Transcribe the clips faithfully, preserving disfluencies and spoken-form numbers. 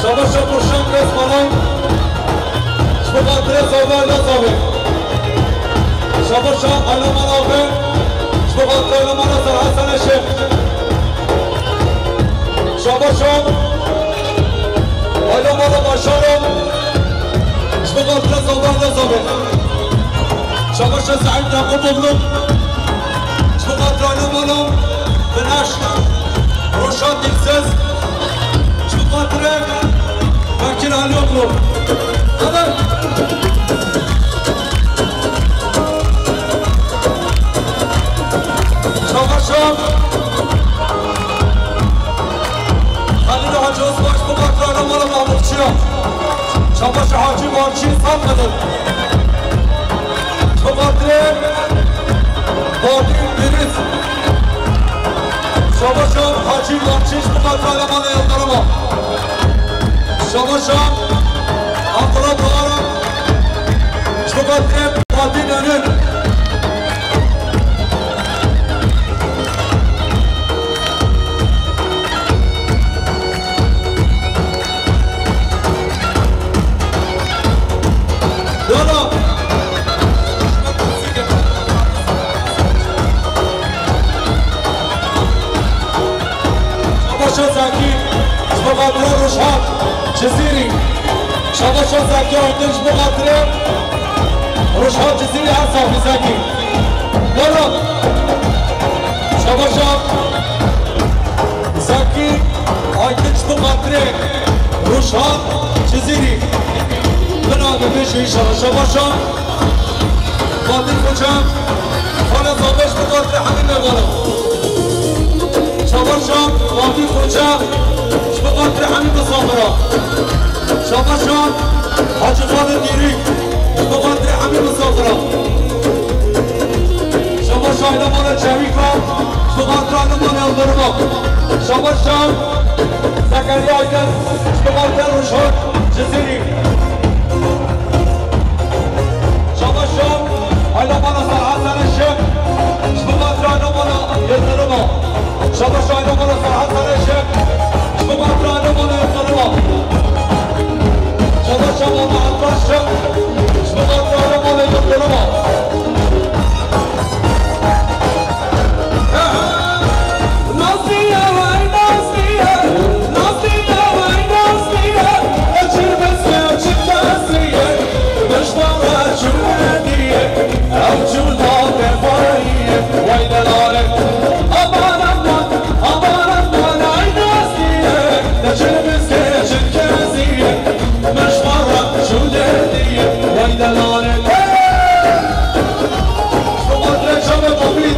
Şabaşa Gulşen Dezmalan, ji bo xatirê Zafer Dezavê. Şabaşa Eleman Axe, ji bo xatirê Elemana Ser Hesen Eşe. Şabaşa Elemana Başaran, ji bo xatirê Zafer Dezavê. Şabaşa Seîd Yaquboglu, ji bo xatirê Elemana Bineş. Roşan Dilsiz, ji bo xatirê Bekir Aliyoglu. Hadi. Şabaşa Halil Hacı Osman, ji bo xatirê Elemana Mamukçiya. Şabaşa Hacı Mamukçi, sağ olun. Ji bo xatirê Badî Biriz. Şabaşa Hacî Yalçin, ji bo xatirê Elemanê Yildirima. Şabaşa Abdullah Doğan, ji bo xatirê Fatih Dönür. Yala. Şabaşa Zekî, ji bo xatirê Rojhat Cizîrî. Şabaşa Zekî Aydin, ji bo xatirê Rojhat Cizîrî, her saxî Zekî. Yala. Şabaşa Zekî Aydin, ji bo xatirê Rojhat Cizîrî. Bina bibêje înşallah. Şabaşa Fatih Xoca, xala Zafer, ji bo xatirê hemî mêvanan. Şabaşa Fatih Xoca, ji bo xatirê hemî misafiran. Şabaşa Hacî Xalid Dîrî, ji bo xatirê hemî misafiran. Şabaşa Elemana Çewîka, ji bo xatirê Elemana Yildirima. Şabaşa Zekeriya Aydin, ji bo xatirê Rojhat Cizîrî. Şabaşa Elemana Ser Hesen Eşe, ji bo xatirê Elemana Yildirima. Şabaşa Elemana Ser Hesen Eşe, ji bo xatirê Elemana Yildirima. Şabaşa Mama Abbas, ji bo xatirê Elemana Yildirima. Ji bo xatirê Çavê Babî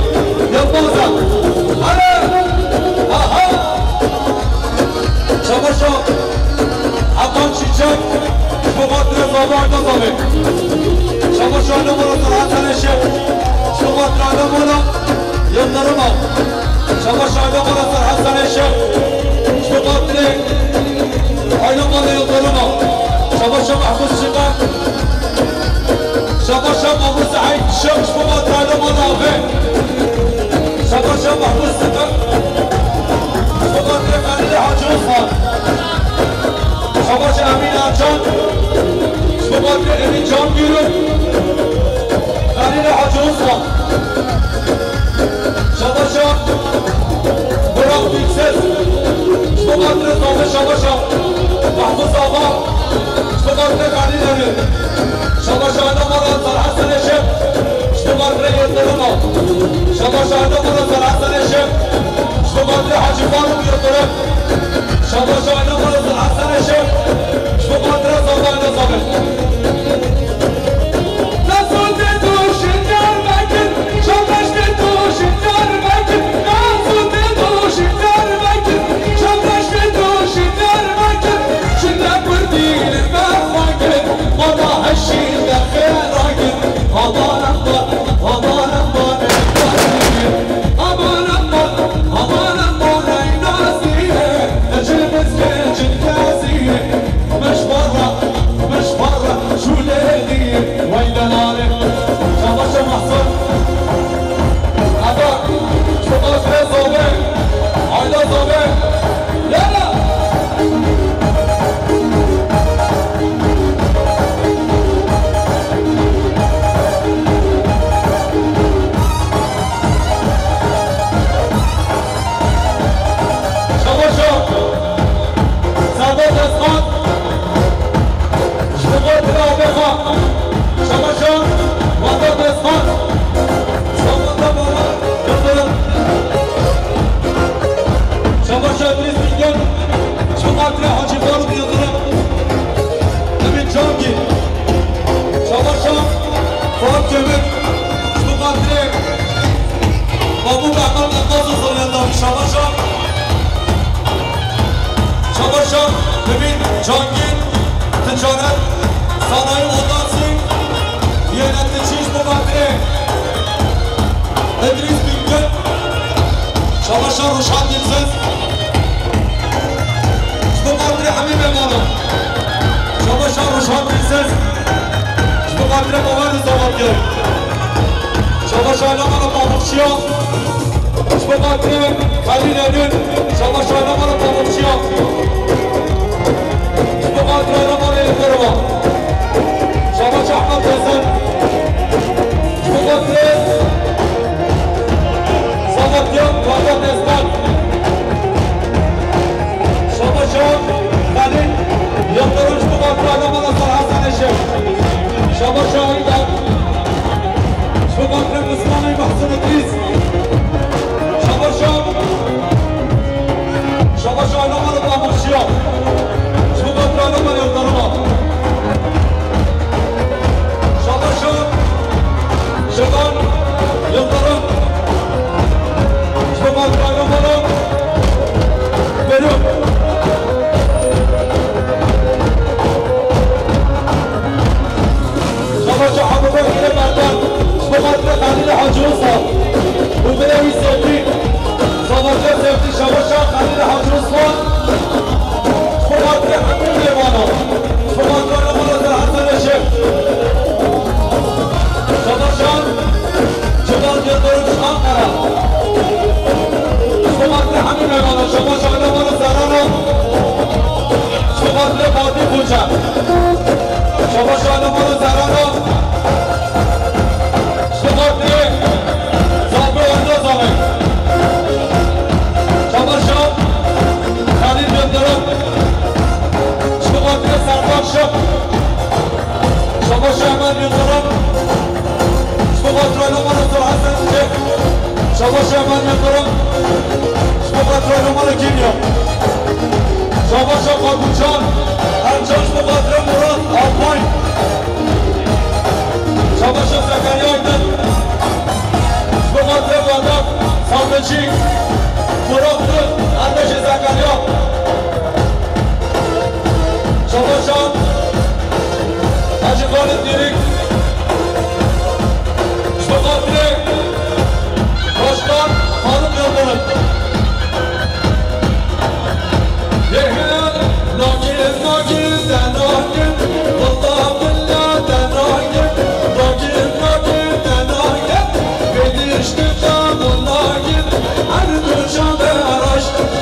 Yilmaz e. Hale! Aha! Şabaşa Hakan Çîçek, ji bo xatirê Zava Aydazavê. Şabaşa Elemana Ser Hesen Eşe, ji bo xatirê Elemana Yildirima. Şabaşa Elemana Ser Hesen Eşe, ji bo xatirê Elemana Yildirima. Şabaşa Mehmûd Şiqe. Şabaşa Mehmûd Seîd Şew, ji bo xatirê Elemana Axe. Şabaşa Mehmûd Seîd. Ji bo xatirê Xelîlê Hacî Osman. Şabaşa Emîn Ercan. Ji bo xatirê Emîn Cangîro. Xelîlê Hacî Osman. Şabaşa Burak Dilsiz. Ji bo xatirê Zafê Şabaşa Mehmûd Zava. Ji bo xatirê Xelîl Emîn. Şabaşa Elemana Ser Hesen Eşe. Ji bo xatirê Yildirima. Şabaşa Elemana Ser Hesen Eşe. Ji bo xatirê Hacî Farûk Yildirim. Şabaşa Elemana Ser Hesen Eşe. Ji bo xatirê Zava Aydazavê. Şabaşa Îdrîs Bingöl, ji bo xatirê Hacî Faruk Yildirim, Emîn Cangî, şabaşa Fuat Kömür, ji bo xatirê Mahmûd Ehmed Elmas û Zolyan Davî, şabaşa, şabaşa Emîn Cangî, ticaret, sanayi, odasî, yönetici, ji bo xatirê Îdrîs Bingöl, şabaşa Ruşan Dilsiz, ji bo xatirê hemî mêvanan, şabaşa Ruşan Dilsiz, ji bo xatirê Bawer û Zevat Gel, şabaşa Alemana Pamukçiya, ji bo xatirê Xelîl Emin, şabaşa Alemana Pamukçiya, ji bo xatirê Alemana Yildirim, şabaşa Ehmed Tezen, ji bo xatirê Sametyan Kaza Dezgan, şabaşa Xelîl Yildirim, ji bo xatirê Alemana Ser Hesen Eşref, şabaşa Îdan, ji bo xatirê Mismanê Mehsin Îdrîs, şabaşa, şabaşa Alemana Pamukçiya, ji bo xatirê Alemana Yildirim, şabaşa Şeban Yildirim, ji bo xatirê Alemana Berûk, şabaşa Ebûbekirê Merdan, ji bo xatirê Xelîlê Hacî Osman û birê wî Sêftî, Sametya Sêftî, şabaşa Xelîlê Hacî Osman, ji bo xatirê hemû mêvanan, ji bo xatirê Alemana Ser Hesen Eşref, şabaşa Cemal Yildirim ji Ankara, ji bo xatirê hemî mêvanan, şabaşa Alemana Zerana, ji bo xatirê Fatî Koçer, şabaşa Alemana Zerana, ji bo xatirê Zabê Ordozanê, şabaşa Xelîl Yildirim, ji bo xatirê Serdar Şik, şabaşa Emen Yildirim, ji bo xatirê Alemana Sir Hesen Şik, şabaşa Emen Yildirim, ji bo xatirê Alemana Kenya, şabaşa Xatûncan Ercan, ji bo xatirê Murat Altay, şabaşa Zekeriya Aydin, ji bo xatirê Vedat Sametçî, Murat Gul, kardeşê Zekeriya, şabaşa Hacî Xalid Dîrik, ji bo xatirê Başkan Faruk Yildirim. Yehê, nakim, nakim, te nakim, wallah billah te nakim, nakim, nakim, te nakim, vê diştê te nakim, her tu çav de araştim.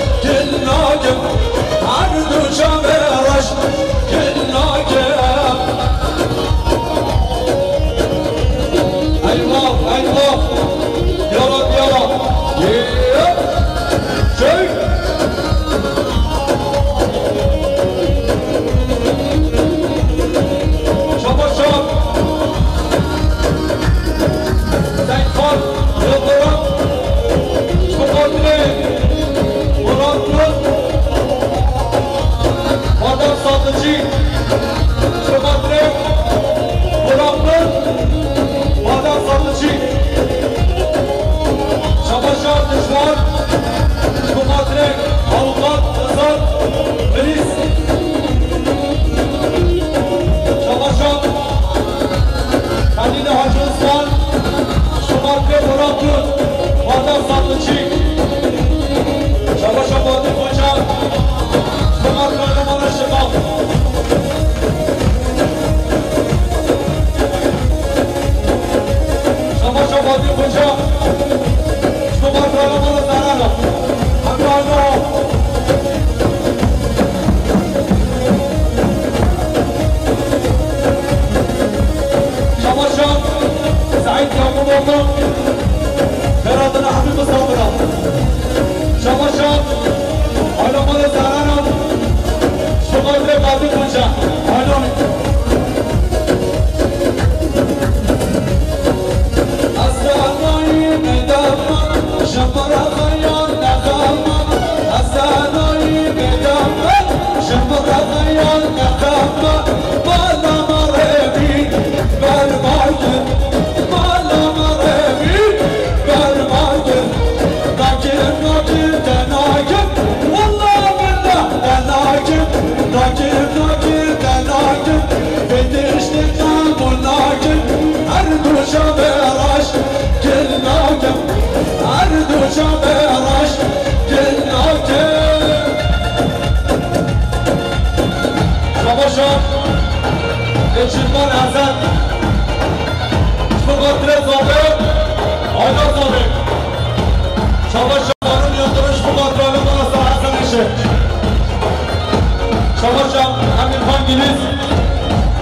Şabaşa Emîr Xan Gilîz,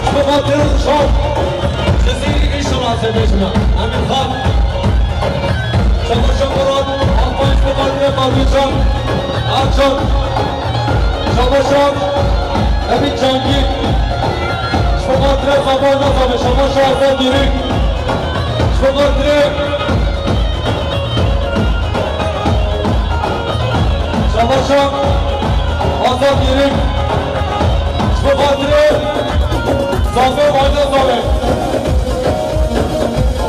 ji bo xatirê Rûşan, Cizîrî, înşallah ez ê bêjim ya. Emîr Xan. Şabaşa Murat Alpay, ji bo xatirê Fadil Can Ercan. Şabaşa Emîn Cangî, ji bo xatirê Zafer Nazanê. Şabaşa Azad Dîrîk, ji bo xatirê Şabaşa Azad Yêrîk, ji bo xatirê Zafer Ayda Zafer.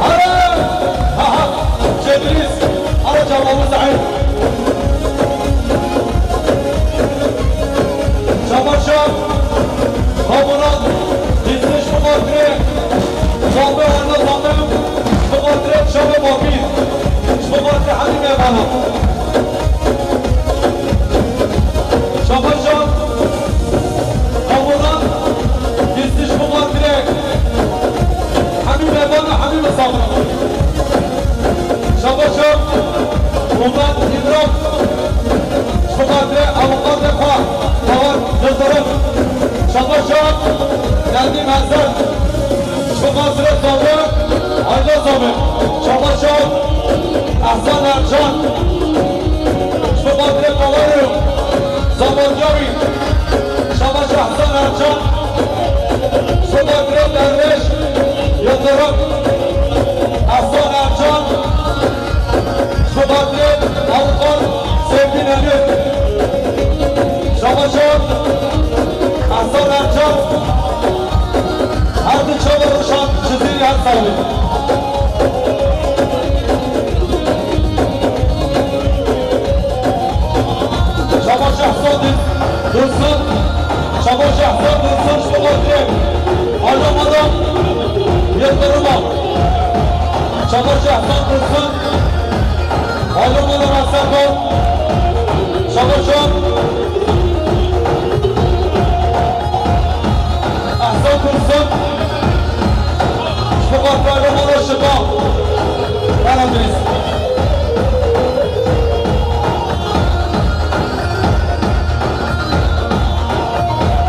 Here! Ha, ha! Cedrîs, here Cemalî Zeîd. Şabaşa Xamuran, bîst ji bo xatirê Zafer Ayda Zafer, ji bo xatirê Şabe Bakî, ji bo xatirê Helîmê Bana. Şabaşa Xamuran, bîst ji bo xatirê Hemî Mevana, Hemî Misafir. Şabaşa Murat Îbrahîm, ji bo xatirê avukatê xwe, Tawar Yildirim. Şabaşa Nedîm Ezel. Ji bo xatirê Zafer, Ayda Zafer. Şabaşa Ehsan Ercan. Ji bo xatirê Bawarê Zafer Yawî. Şabaşa Ehsan Ercan. Ji bo xatirê Dervêş Yildirim. Ehsan Ercan. Ji bo xatirê Avikan Seyfîn Emîr. Şabaşa Ehsan Ercan. Her du çawa Rûşan Cizîrî, her sax bî. Şabaşa Ehsan Dursun. Şabaşa Ehsan Dursun, ji bo xatirê Ayda Mala Yildirima. Şabaşa Ehsan Dursun. Ayda Mala Reseko. Şabaşa Ehsan Dursun. Ji bo xatirê Ayda Mala Şiba. Bana Dursun.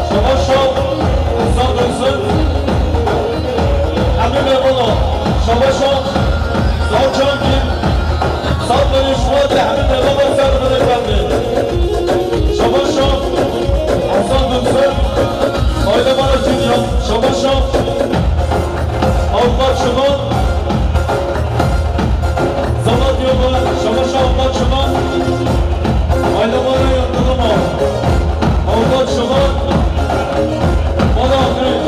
Şabaşa Ehsan Dursun. Hemî Mevana. Şabaşa Zalçan Gil. Sağ olun, şu anda Hemî Mevana ser bile geldi. Şabaşa Ehsan Dursun. Ayda Mala Junior. Şabaşa Avukat Şivan. Zavat Yolda, Şabaşa Avukat Şivan. Ayda Mala Yıldırım. Avukat Şivan. Mala Akın.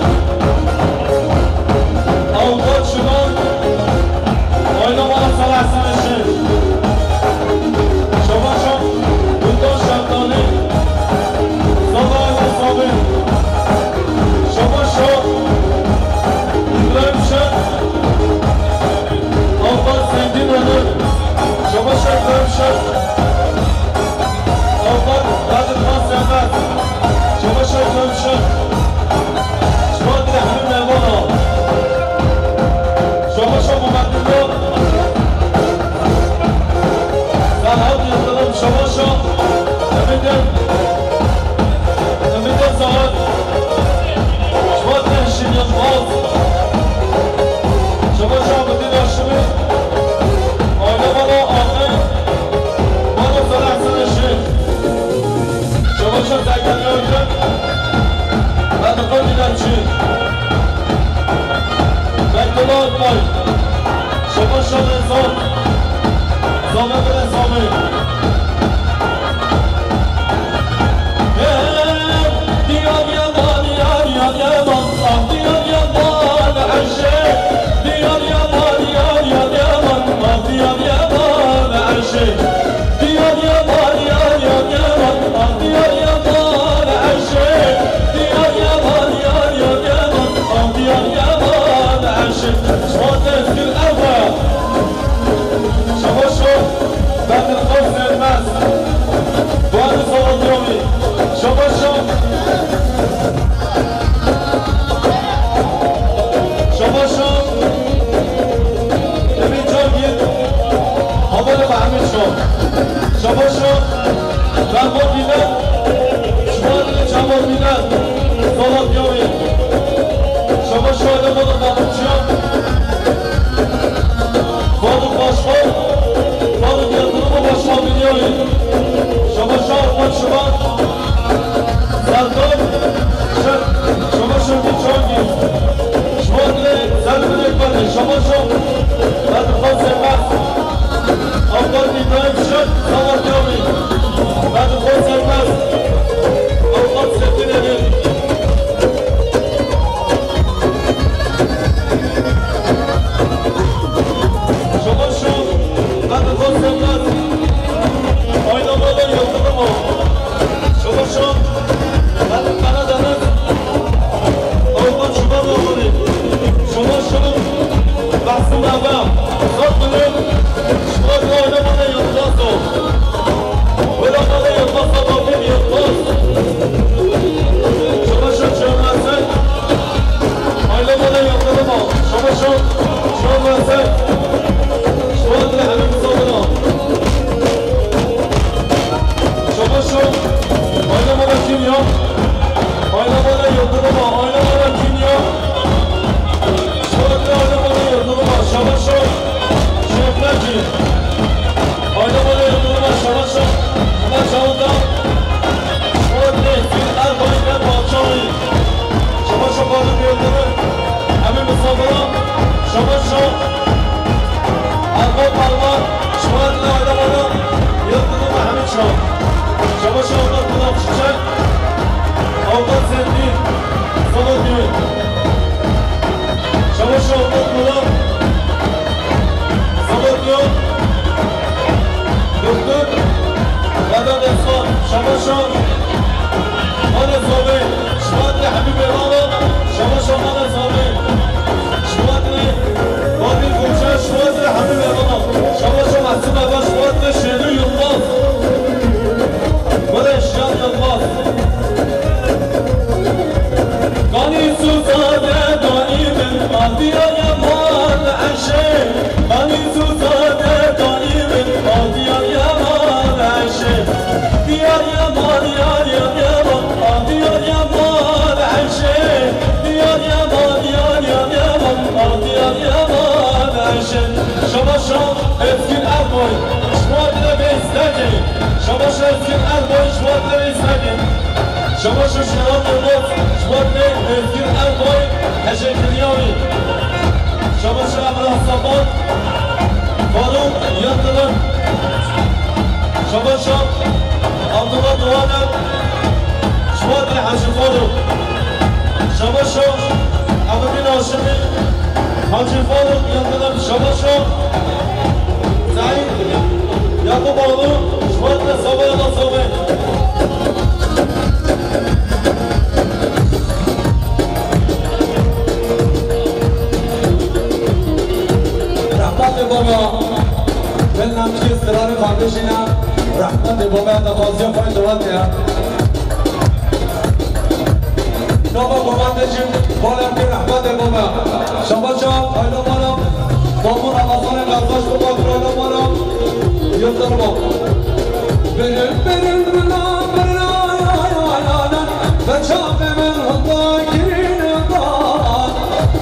Avukat Şivan. Ayda Mala Salah Sarışın. Şabaşa Güldan Şeftali. Zavat Yolda Sabir. Şabaşa İbrahim Şen. Avukat Zengin Hanım. Şabaşa İbrahim Şen. Avukat Kadir Han Sevmez. Şabaşa İbrahim Şen. Şubat Rehmi Mevana. Şabaşa Muhammed İbrahim. Serhat Yıldırım. Şabaşa Ümit Ümit Özdağ, Şubat Hemşin Yılmaz, Şabaşa Abdin Aşmi, Ayda Bala Ahmet, Bala Salah Sarışın, Şabaşa Zekeriya Aydın, Bedri Dilenci, Beytullah Akbay, Şabaşa Nezar, Zame Bile Zame. Diyar yaman, yar, yar yaman, ah, diyar yaman, eşek. Diyar yaman, yar, yar yaman, ah, diyar yaman, eşek. Diyar yaman, yar, yar yaman, ah, diyar yaman, eşek. Diyar yaman, yar, yar yaman, ah, diyar yaman, eşek. Şubat Ezgir Ewa. Şabaşo. Çawa bîne, ji bo dilê çawa bîne, sala piyawê. Şaba şahide mala daxilçiya. Faruk Başkan, Faruk Yıldırım'ı başkan biniyor. Şaba şah Ahmet Şubat, Serkan, Şef, Şaba Şevki Çangi. Şubat ile Serkan Ekber'e, Şaba şah, Serkan Sevmez. Avukat İbrahim Şen, Salat Yavri. Bedri Xo Sermez. Avukat Sekin Emir. Şobaşo, Bedri Xo Sermez. Aynalarla Yıldırım o. Şobaşo, Bedri Karadeniz. Avukat Şubat Yavri. Şobaşo, Mahsun Aga, Murat Bülent, Şubat Yavri, Yılmaz o. Wela mala Yılmaz, Sabahattin Yılmaz. Şobaşo Çağlasen. Aile mala Yıldırım o. Şobaşo Çağlasen. Şubat ile Habib Sabra. Şobaşo. Aile mala Kimya. Aile mala Yıldırım o. Aile mala Kimya. Şubat ile aile mala Yıldırım o. Şobaşo. Şeflaki. Aile mala Yıldırım o. Şobaşo. Ama Çağında. Şubat ile Erbay'la Bahçeli. Şobaşo Faruk Yıldırım. Emin Mustafa. Şobaşo. Erkay Parmak, Şubat ile Aydemara, Yıldırım Mehmet Şah. Şaba Şah Avukat Burak Çiçek, Avukat Sevgi, Salat Yön. Şaba Şah Avukat Burak, Salat Yön. Doktor Vedat Esma, Şaba Şah. Mala Sobe, Şubat ile Habib Elala, Şaba Şah Mala Sobe. Şubat ile Babil Gülşen, Şubat ile Habib Elala. Şaba Şah Mahsun Aga, Şubat ile Şenol Yılmaz. Mala Şenol Yılmaz. Ganî Suzade daîmin, Adiyar Yaman Eşe. Ganî Suzade daîmin, Adiyar Yaman Eşe. Diyar Yaman, yar, yar, Yaman, Adiyar Yaman Eşe. Diyar Yaman, yar, yar, Yaman, Adiyar Yaman Eşe. Şaba Şah Özgür Erboy, Şubat ile Beystekî. Şaba Şah Özgür Erboy, Şubat ile Beystekî. Şaba Şah Şiran Yılmaz, Şubat ile Özgür Erboy, Hecekiryavi. Şaba Şah Emrah Sapan, Faruk Yıldırım. Şaba Şah Abdullah Doğaner, Şubat ile Hacı Faruk. Şaba Şah Abdülhamid Haşimi, Hacı Faruk Yıldırım. Şaba Şah Saîd Yakuboğlu, Şubat ile Sabah ile Sabah. Rehmetê baba, min nemkê sirarê xwe bijîne. Rehmetê baba, daxwaziya xwe dewatê ye. Baba, baba, tecim, bala pê rehmetê baba. Şabaşa, hayla bala. Babur Ramazan'ın gazdaş baba, hayla bala. Yıldırma. Birin, birin, bina, bina, ya, ya, ya, ya. Ve çapê min hata kirîne dan.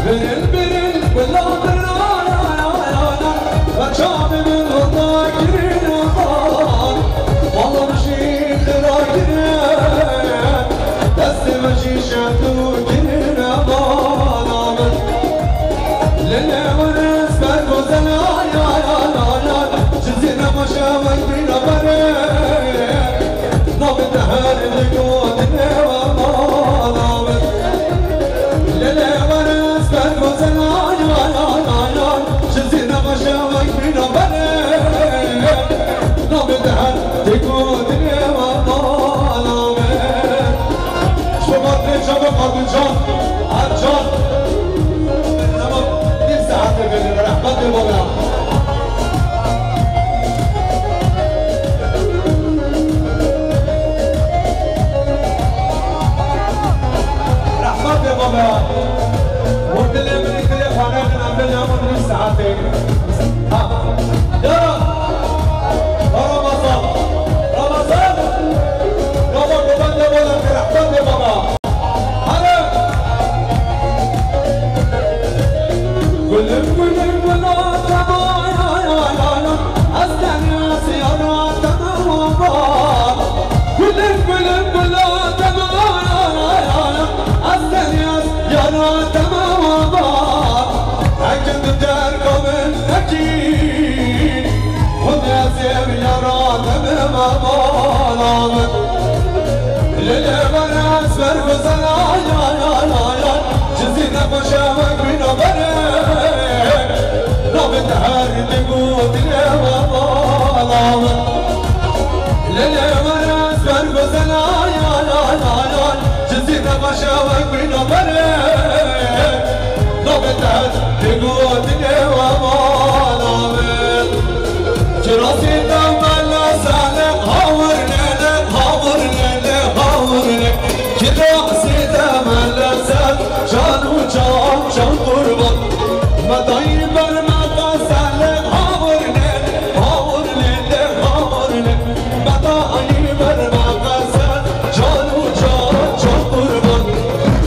Birin, birin, bila, bila, ya, ya, ya, ya. Ve çavê min hata kirîne dan. Balam jî xira kirîne. Destê min jî şehtû kirîne bala min. Lele were ez ber gozel, ay, ay, ay, ay, ay. Ji zîne meşe wek bîne berê. Navê te her digotinê we mala min. Lele were ez ber gozel, ay, ay, ay, ay, ay. Ji zîne meşe wek bîna berê. Navê te her digotinê we mala min. Ji bo xatirê çavê Qadîcan, her can. Tamam, nîv saetê bêje, rehmetê bala. Rehmetê baba. Hûn dilê min ê dilê xwe nekin, em bêjin hemû nîv saetê. Ha. Ya. Ya Ramazan. Ramazan. Gulüm gula dema, ez tenê ez yara dema wa ba. Hekim derka min nekî, xwedê ez ê yara dema bala min. Lê lê were ez berguzar, ay, ay, ay, ay, ay. Cizî nexweşe wek wî nabere. Nabê te her digo dilê we bala min. Lê lê were ez berguzar, ay, ay, ay, ay. Cizî nexweşe wek wî nabere. Nabê te her digo dilê we bala min. Kirasê te mele sele, hawirnene, hawirnene, hawirne. Kirasê te mele sel, can û can, can qurban. Me dayî ber me qesele, hawirnene, hawirnene, hawirne. Me dayî ber me qesel, can û can, can qurban.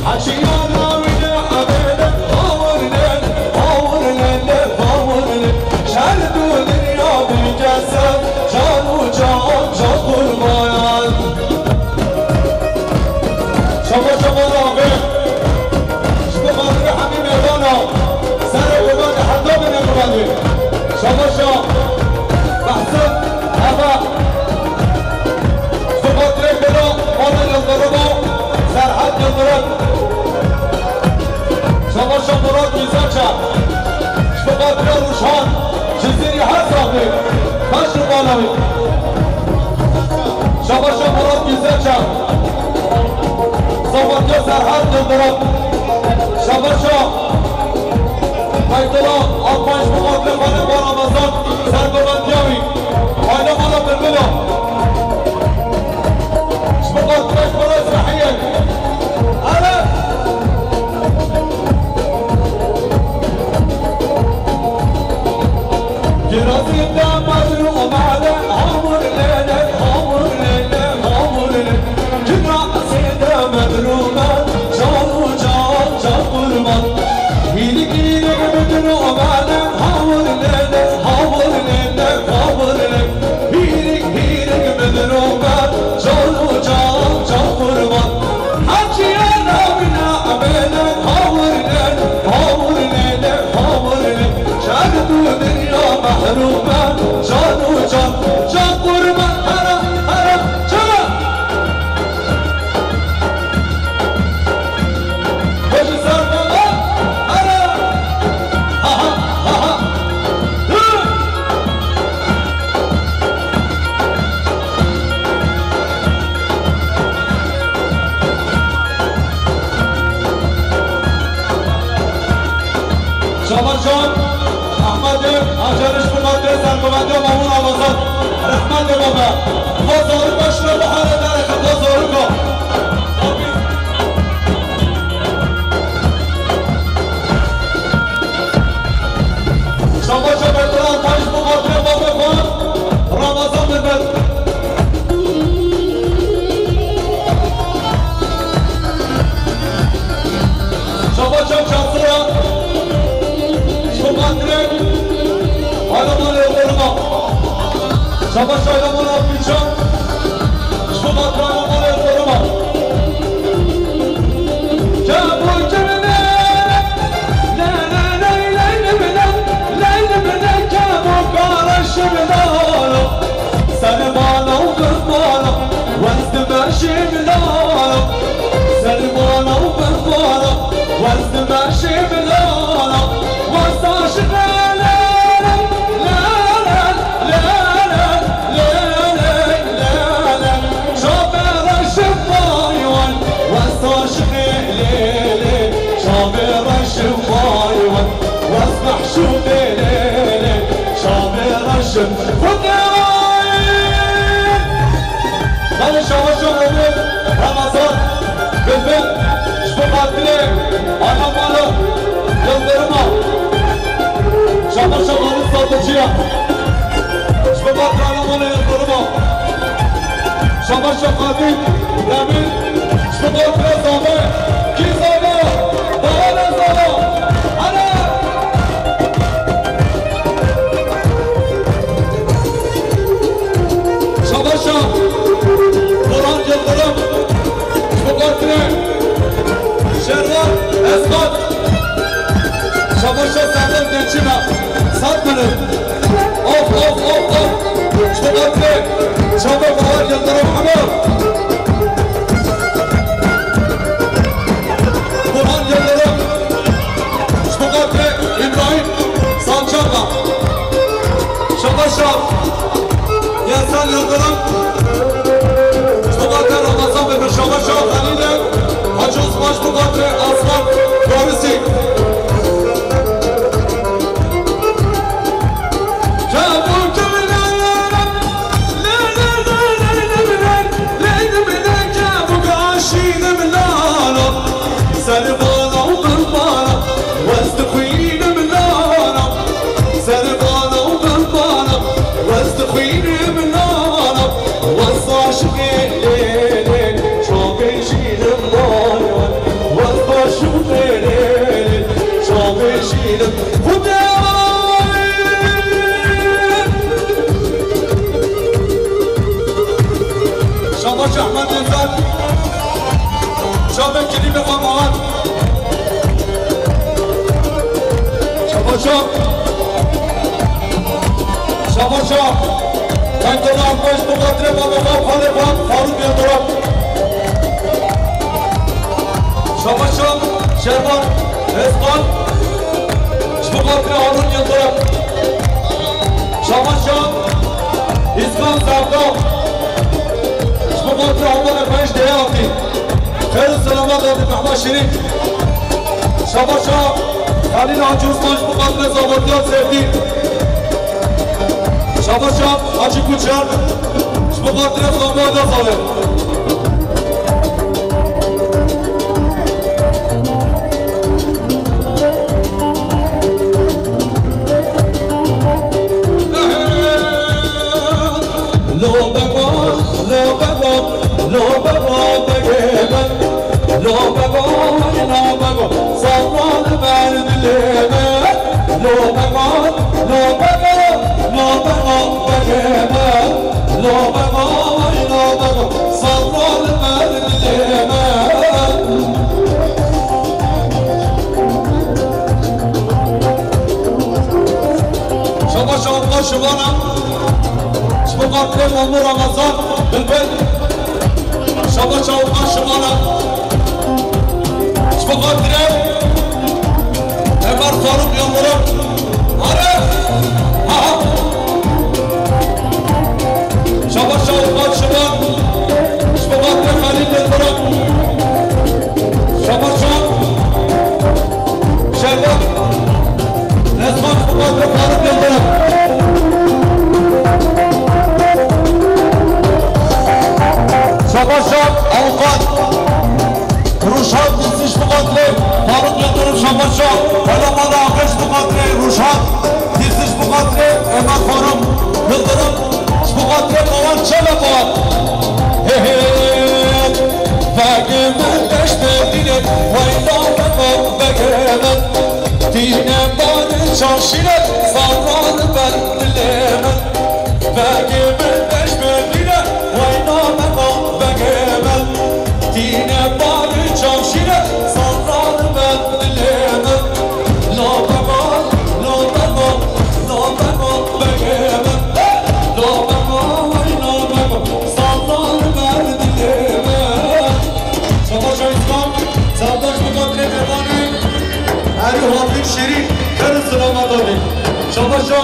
Hecî ya navîne emêne, hawirnene, hawirnene, hawirne. Şer du dinya bikese, can û can, can qurban. Şaba şaba navê. Ji bo xatirê hemî mêvana. Serê qurbanê heta binê qurbanê. Şaba şa. Behsin. Heva. Ji bo xatirê bira. Mala Yildirim o. Serhat Yildirim. Şaba şa Murat Güzelçay. Ji bo xatirê Rûşhan. Cizîrî her saxlê. Baş û bala wî. Şaba şa Murat Güzelçay. Sabatya Serhat Yildirim. Şaba şa Beytullah Alpay ji bo xatirê xwe ne ba Ramazan. Sergovendiya wî. Aile mala Bilbilo. Ji bo xatirê xwe re Sehiyek. Erê! Kirasê te medrûm e, hamur lêle, hamur lêle, hamur lê. Kirasê te medrûm e, can û can, can qurban. Hîrik hîrik medrûm e, hamur lêle, hamur lêle, hamur lê. Hîrik hîrik medrûm e, can û can, can qurban. Hecî ya navîne emêne, hawirnene, hawirnene, hawirne. Şer du dinya mehrûm e, can û can, can qurban. Hera, hera, çala. Hecî Serdola, hera. Ha, ha, ha, ha. Hı. Şaban Şan, Ahmetê, Hacerê ji bo xatirê sergovendiya Mamû Ramazan. Rehmetê babe. Xwe zarok be şine bihere derê xwe, xwe zarok be. Şabaşa Beytullah Taş bu xatirê babê xwe Ramazan Mehmet. Şabaşa Çasira ji bo xatirê Adamanê Qoruma. Şabaşa Adamana Pîçan ji bo xatirê Adamanê Qoruma. Lê, lê, çavê reşim vay wan, wez mehşûqê lê, lê, çavê reşim. Belê şabaşa Emîr Ramazan Bilbil, ji bo xatirê Adamana Yildirima, şabaşa Xalid Sadıkçıya, ji bo xatirê Adamana Yildirima. Şabaşa Xalid Demir, ji bo xatirê Zame, kî Zame, Zame, Zame, hele! Şabaşa Burhan Yildirim. Şabe kilîme xwe mahat. Şabaşa. Şabaşa. Tengona beş bu kadre baba baba pale baba Faruk Yıldırım. Şabaşa. Şervan. Eskan. Bu kadre Harun Yıldırım. Şabaşa. İskan Sevda. Bu kadre Hasan Efendi Değerli. Xêr û selamet Hacî Mehmet Şirîn. Şabaşa Xelîl Hacî Osman ji bo xatirê zabortiya Sêrdî. Şabaşa Hacî Kuçer ji bo xatirê Zomba Dezalê. Lo bego, lo bego, lo bego begê min. Lo bego, lo bego, safran ber dilê min. Lo bego, lo bego, lo bego begê min. Lo bego, lo bego, safran ber dilê min. Şabaş avka şivana. Ji bo xatirê Memo Ramazan Bilbil. Şabaş avka şivana. Ji bo xatirê Ömer Faruk Yıldırım. Are! Ha! Şabaş avka şivan. Ji bo xatirê Xelîl Yıldırım. Şabaş av. Şervan. Esman Kubat ve Faruk Yıldırım. Şabaşa Avukat. Ruşat Dizdiş Kubatlı Faruk Yıldırım Şabaşa. Helamada Akış Kubatlı Ruşat Dizdiş Kubatlı Ömer Faruk Yıldırım. Kubatlı Kovan Çelekovan. He he. Begê min deştê dîlê, weyla bego begê min. Tîne barê çavşîrê, safran ber dilê min. Begê min deştê dîlê, weyla bego begê min. Tîne barê çavşîrê, safran ber dilê min. Lo bego, lo bego, lo bego begê min. Lo bego, lo bego, safran ber dilê min. Şabaş Ayskan, Serdar Şabaş Rebevanî, Erî Hafîz Şirîn, Kırı Sınama Davi. Şabaşa,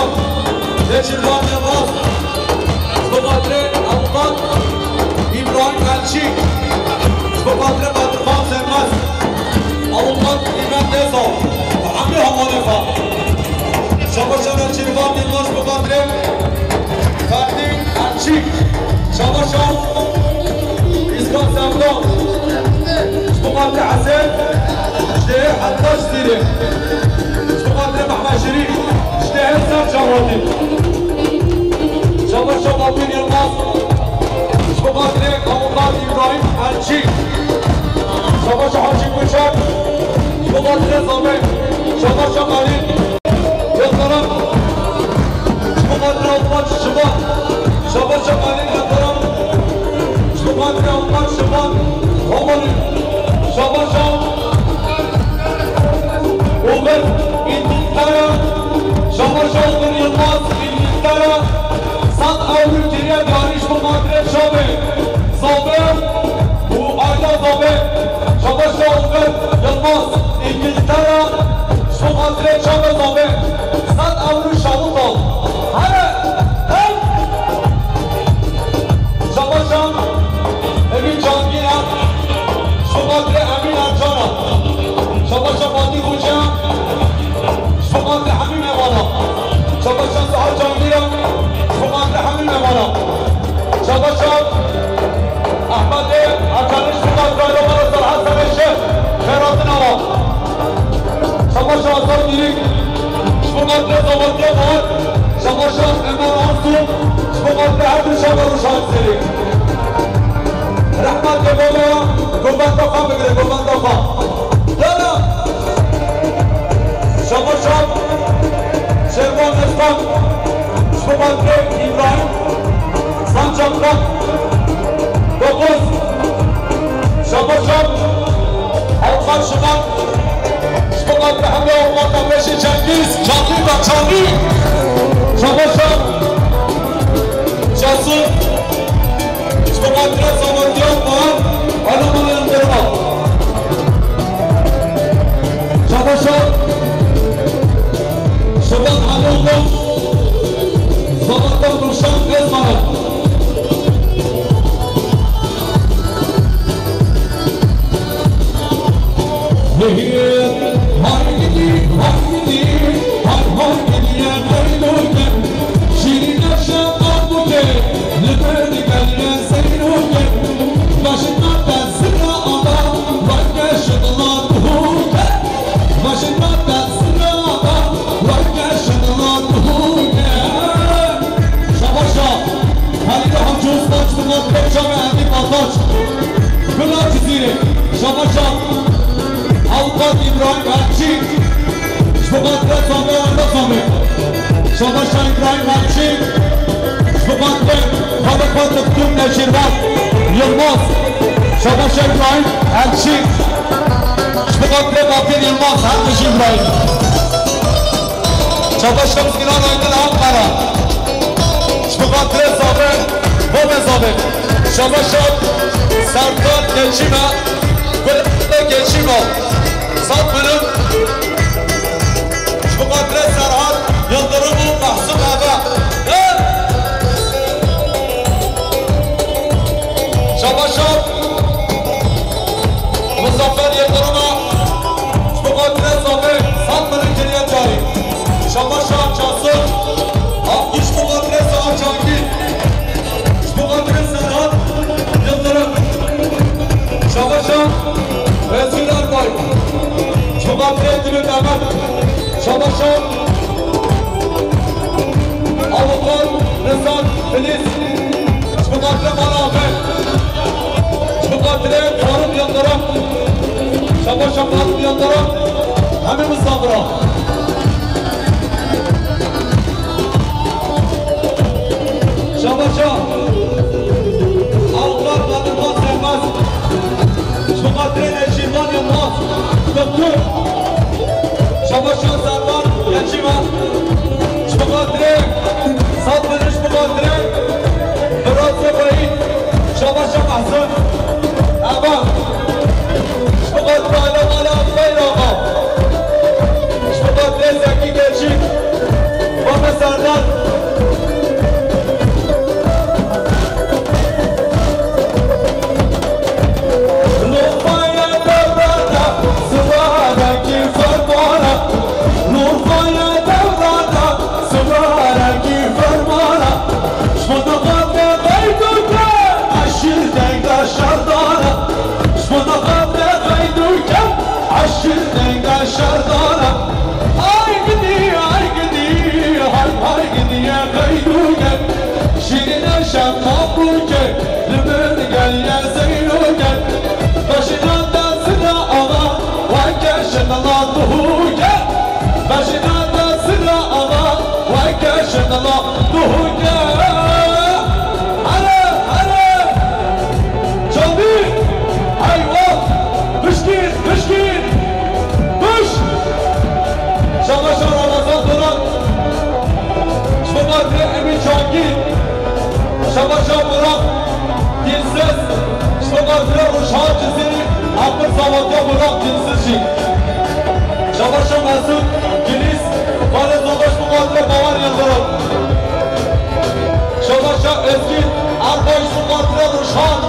Neçirvan Yılmaz, Şabaş Avukat, İbrahim Elçi, Şabaş Batıkan Senmez, Avukat İmen Dezal, Hami Hamanê xwe. Şabaşa Neçirvan Yılmaz, Şabaş Ferdi Elçî. Şabaşa Îskan Sevda. Şabaş Hesen. Şehir Hattaş Sîrê. Şabaş Mehmet Şirîn. Şehir Ser Cawadi. Şabaşa Batur Yılmaz. Şabaş Avukat İbrahim Elçî. Şabaşa Hacı Koçak. Şabaş Zame. Şabaşa Malik. Yıldırım. Şabaşa Avukat Şivan. Şabaşa Malik Yıldırım. Şabaşa Avukat Şivan. Romanı. Şabaşa Omer İngiltere. Şabaşa Omer Yılmaz İngiltere. Sat euro kiriye yarış bu madre Şabe. Zabe. Bu ayda Zabe. Şabaşa Omer Yılmaz İngiltere. Ji bo xatirê çape Zabe, sed ewro şawit al. Here, ev. Şabaşa Emîn Cangîra, ji bo xatirê Emîn Ercana. Şabaşa Fatî Xoca, ji bo xatirê hemî mêvana. Şabaşa Sihar Cangîra, ji bo xatirê hemî mêvana. Şabaşa Ehmedê Ercanî, ji bo xatirê Romana Serhat Serê Şêx, xêratina wan. Şabaşa Hasan Dîrik, ji bo xatirê Zamantiya Bahar, şabaşa Emel Arsu, ji bo xatirê her du şabe Rojhan Sêrê. Rehmet lê baba, govenda xwe bigire, govenda xwe. Dana! Şabaşa Şervan Eskan, ji bo xatirê Îbrahîm Sancaktan. Dokuz. Şabaşa Çavî da çavî. Şabaşa. Şansın. Ji bo xatirê samantiyan wan, alo mala Enderma. Şabaşa. Şaban Halil Bey. Samantiyan Ruşan Ezman'a. Şabaşa. Halî de Hemcû Spas, Spas Pekcan ve Emin Ataç. Gula Cizîrê. Şabaşa. Avukat İbrahim Elçi. Ji bo xatirê Samer Enda Samer. Şabaşa İbrahim Elçi. Ji bo xatirê Xwedê xwe Doktor Neçîrvan Yilmaz. Şabaşa İbrahim Elçi. Ji bo xatirê Batir Yilmaz. Her tişî İbrahim. Şabaş Şemsînan Aydın Ankara. Ji bo xatirê Zafer, Bome Zafer. Şabaş Serdar Geçîme, Gul Geçîme. Sat bilim. Ji bo xatirê Serhat Yıldırım û Mahsun Eve. Şabaş Muzaffer Yıldırım'a. Ji bo xatirê Zafer, sat bilim kiriye carî. Şabaşa Çasır, Akkuş ji bo xatirê Saha Çankî. Ji bo xatirê Serhat Yıldırım. Şabaşa Özgür Erbay. Ji bo xatirê Dilî Demet. Şabaşa Avukat Rıza Filiz. Ji bo xatirê mala Afe. Ji bo xatirê Faruk Yıldırım. Şabaşa Faruk Yıldırım. Hemî misafira. Şabaşa. Avukat Nadirhan Sermez. Ji bo xatirê Neçîrvan Yilmaz. Doktor. Şabaşa Servan Geçîme. Ji bo xatirê, sat bin ji bo xatirê Firazê Xweyî. Şabaşa Mehsin. Eva. Ji bo xatirê Ala Mala Xweyr Axa. Ji bo xatirê Zekî Geçî. Baba Serdar. Lûfaya dewrana, siwarekî fermana. Lûfaya dewrana, siwarekî fermana. Ji bo xatirê qeyd û ke, eşîr denga şerdana. Ji bo xatirê qeyd û ke, eşîr denga şerdana. Ay gidî, ay gidî, hay hay gidî, qeyd û ke. Şîrîne şema bûke, li min geliye zeyroke. Beşîna te zina axa, weke şinila duhûke. Beşîna te zina axa, weke şinila duhûke. Here, here! Çavî! Eyvah! Pişkî, pişkî! Piş! Şabaşa Ramazan Donan. Ji bo xatirê Emîn Çankî. Şabaşa Burak Dilsiz. Ji bo xatirê Ruşhan Cizîrî, Akbil Samatya Burak Dilsiz jî. Şabaşa Mesut Giliz, Valê Zoba ji bo xatirê Bawer Yildirim. Şabaşa Ezgîn Erbay ji bo xatirê Ruşhan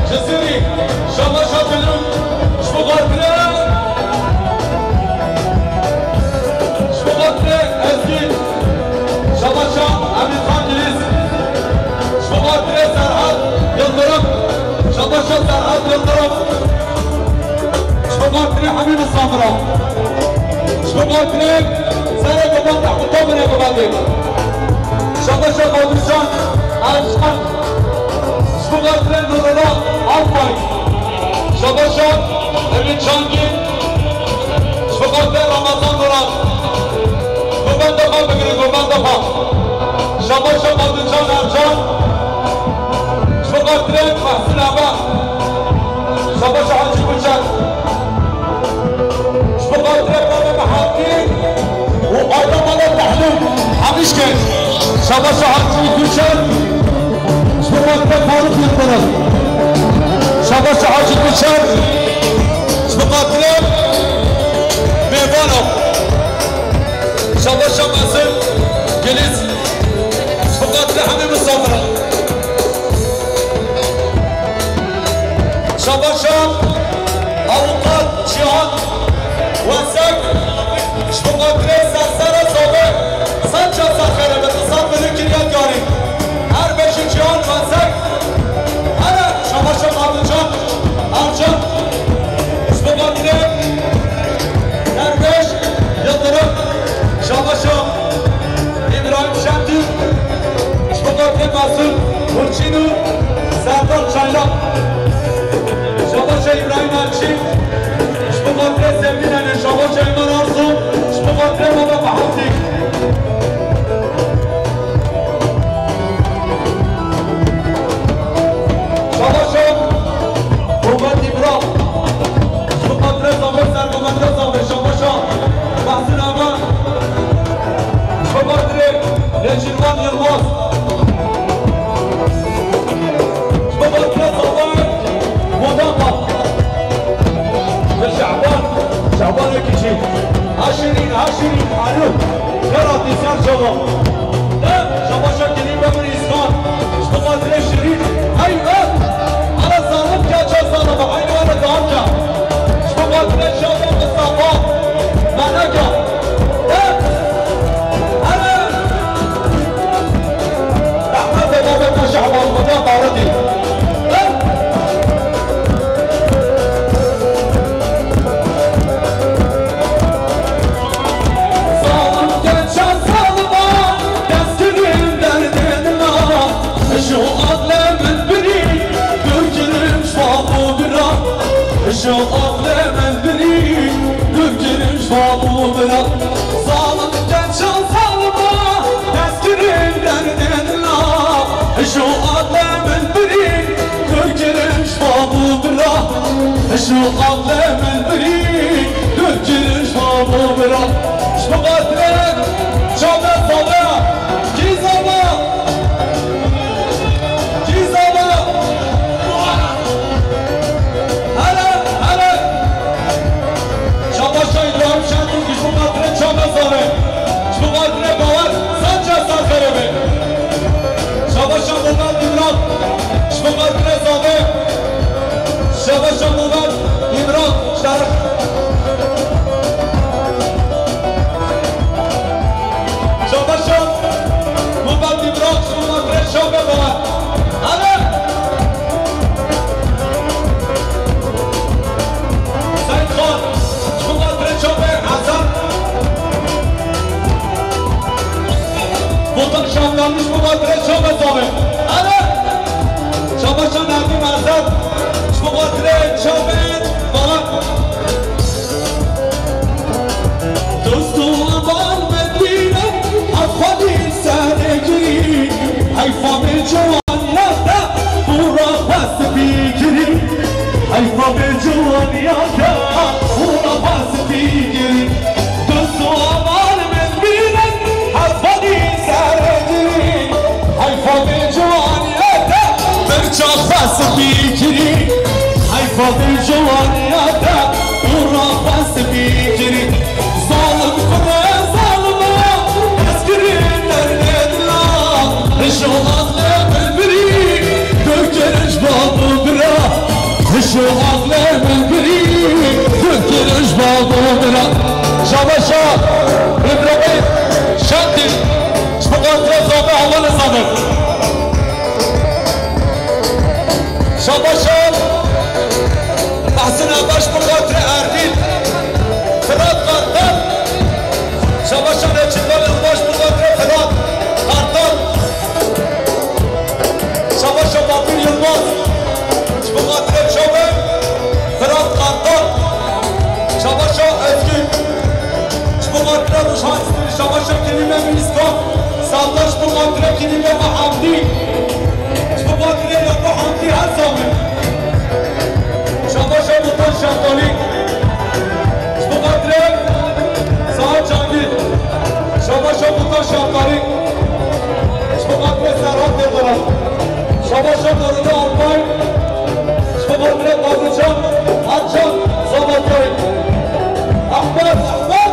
Cizîrî. Şabaşa Dilû ji bo xatirê, ji bo xatirê Ezgîn. Şabaşa Emînxan Gilîz. Ji bo xatirê Serhat Yildirim. Şabaşa Serhat Yildirim. Ji bo xatirê hemî misafiran. Ji bo xatirê serê Goman Mehmûd Tomînê Goman Bey. Şabaşa Qadircan Ercan. Ji bo xatirê Nurullah Alpay. Şabaşa Emîn Çangî. Ji bo xatirê Ramazan Duran. Goman defa bigirin, Goman defa. Şabaşa Qadircan Ercan. Ji bo xatirê Mehsin Aba. Şabaşa Hacî Guçer. Ji bo xatirê Baba Mehatî û Nişke. Şabaşa Hacı Gülçer. Ji bo xatirê Faruk Yıldırım. Şabaşa Hacı Gülçer. Ji bo xatirê mêvana. Şabaşa Mezin Giliz. Ji bo xatirê hemî misafiran. Şabaşa Avukat Cihan Wesek, ji bo xatirê sersera Zabe, sed çar sed xerebe, qisas bide kiriye diyarî. Her beşî Cihan Wesek, hele şabaşa Qadilcan Ercan, ji bo xatirê Dervêş Yıldırım, şabaşa Îbrahîm Şentî, ji bo xatirê Mesûd Gulçîn û Serdar Çaylak. Şabaşa Îbrahîm Elçî, ji bo xatirê Sevgînenê, şabaşa Îman Arzu, ji bo xatirê Baba Mehemdî. Şabaşa Muhammed Îmran, ji bo xatirê Zafer Sergometê Zafer, şabaşa Mehsûn Ağa. Ji bo xatirê Nêçîrvan Yilmaz. Ji bo xatirê Zafer Modama. Li Şehban, Şehbanê kiçî. Ha şirîn, ha şirîn, alo. Xeratî ser çava. De, şabaşa kilî be min îskan. Ji bo xatirê şirîn. Hey, be. Ana zalim ke ça zalim, aynı ana zalim ke. Ji bo xatirê Şaban Mustafa. Meneke. Rehmetê babê te Şehban Xweda baridî. Zalim gença zalima, destkirin derdê dila. Ji aqlê min birî, dûr kirim ji bab û bira. Ji aqlê min birî, dûr kirim ji bab û bira. Zalim gença zalima, destkirin derdê dila. Ji aqlê min birî, dûr kirim ji bab û bira. Ji aqlê min birî, dûr kirim ji bab û bira. Ji bo xatirê çavê Zabe, kî Zabe? Kî Zabe? Hele, hele. Şabaşa Îbrahîm Şentürk, ji bo xatirê çavê Zabe. Ji bo xatirê Bawer, sed çar sed xerebe. Şabaşa Muhammed Îmran, ji bo xatirê Zabe. Şabaşa Muhammed Îmran, şeref. Şabaşa Muhammed Îmran, ji bo xatirê çavê Bawer. Hele! Seyîd Xan, ji bo xatirê çavê Hesen. Botan Şamdanî, ji bo xatirê çavê Zabe. Hele! Şabaşa Nerdîn Merzan, ji bo xatirê çavê Bawer. Dost û heval min bîne, hevvalî serê girî. Heyfa vê ciwaniya te, hûra xwe spî kirî. Heyfa vê ciwaniya te, hûra xwe spî kirî. Dost û heval min bîne, hevvalî serê girî. Heyfa vê ciwaniya te, birça xwe spî kirî. Heyfa vê ciwaniya te, hûra xwe spî kirî. Zalim kurê zalima, destkirin derdê dila. Hişo aqlê min birî, dûr kir ji bab û bira. Hişo aqlê min birî, dûr kir ji bab û bira. Şabaşa Îbrahîm Şentî, ji bo xatirê Zabe, hevalê Zabe. Şabaşa Mehsûn Abaş, ji bo xatirê Erdîl, Firat Kartal. Şabaşa Reçît Balî Abaş, ji bo xatirê Firat Kartal. Şabaşa Batur Yilmaz, ji bo xatirê çavê Firat Kartal. Şabaşa Ezgîn, ji bo xatirê Rojhan Stîl, şabaşa Kilîme Mîska, Salla, ji bo xatirê Kilîme Mehamdî, ji bo xatirê Yaqûb Hamdî her zaman. Şabaşa Botan Şeftalî, ji bo xatirê Saet Cangî, şabaşa Botan Şeftalî. Paşa Doruk'ta Alpay, Şkokotre Babucan, Açan Sabatay, Ahmet, Ahmet,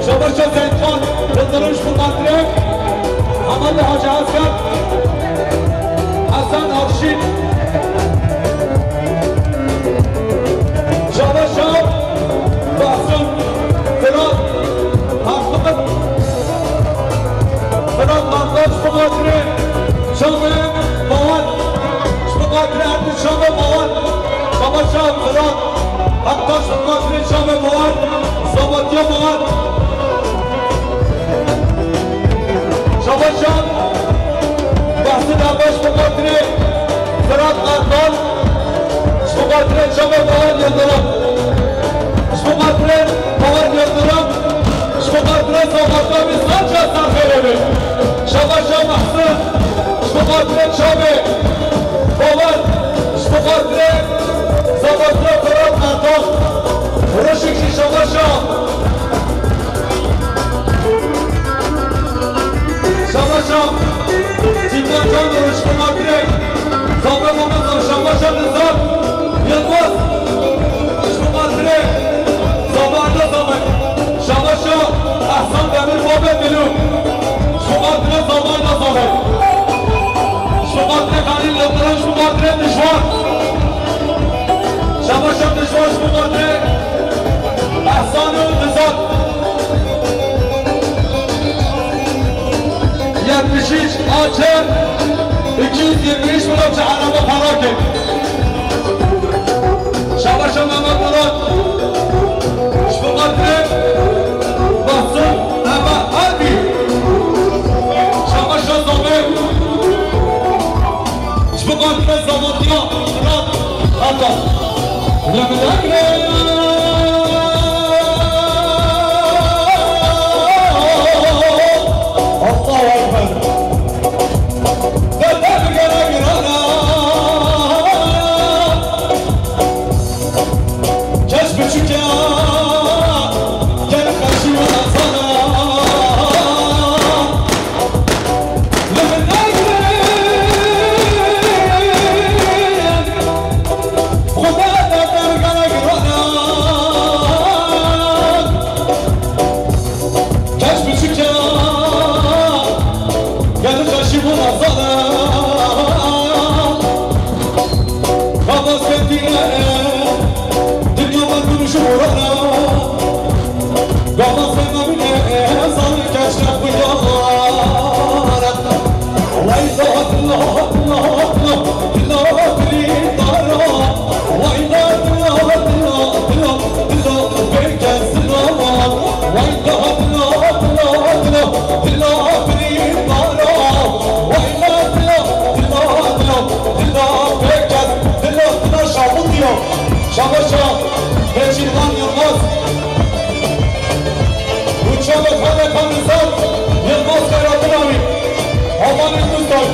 Şabaşa Zeytan, Yıldırım Şkokotre, Ahmet Hacı Asker, Hasan Avşin, Şabaşa, Mahsun, Fırat, Ahmet, Fırat Mahmut, Şkokotre, Şabe, Bawan, Şkokotre, Erdi Şabe, Bawan, Şabaşa, Fırat, Hatta Şkokotre, Şabe, Bawan, Sabatya, Bawan. Şabaşa, Mahsun Abaş Şkokotre, Fırat Kartal, Şkokotre, Şabe, Bawan, Yıldırım. Şkokotre, Bawan, Yıldırım. Şkokotre, Sabatya, Saça, Sarfeyeli. Şabaşa, Mahsun. Şkokotre, Şabe, Bawan. Şkokotre, Sabatya, Fırat Kartal. Ruşik, Şabaşa. Şabaşa, Çiftlikcan Duruşma Direk, Sabra Mamazov, Şabaşa Nizam, Yılmaz, Şabaşa Direk, Sabahda Sabah, Şabaşa, Ahsan Demir, Babet Dilu, Şabaşa Direk, Sabahda Sabah, Şabaşa Direk, Halil Yıldırım, Şabaşa Direk, Düşman, Şabaşa Düşman, Şabaşa Direk, Ehsan û Nizam. Yetmiş üç A Ç iki yüz yirmi üç Murat Çağrı'da para kir. Şabaşa Mehmet Murat. Şubatlı. Basın. Eva Albi. Şabaşa Zomê. Ji bo xatirê zamantiya Firat Hakan. Allahu Ekber. Derdê bi gere girana. Kes biçûk e, gel xeşî wina zana. Şabaşa Neçîrvan Yılmaz. Uçabe Kale Kanizan Yılmaz Karabunavi. Havanê Kuzday.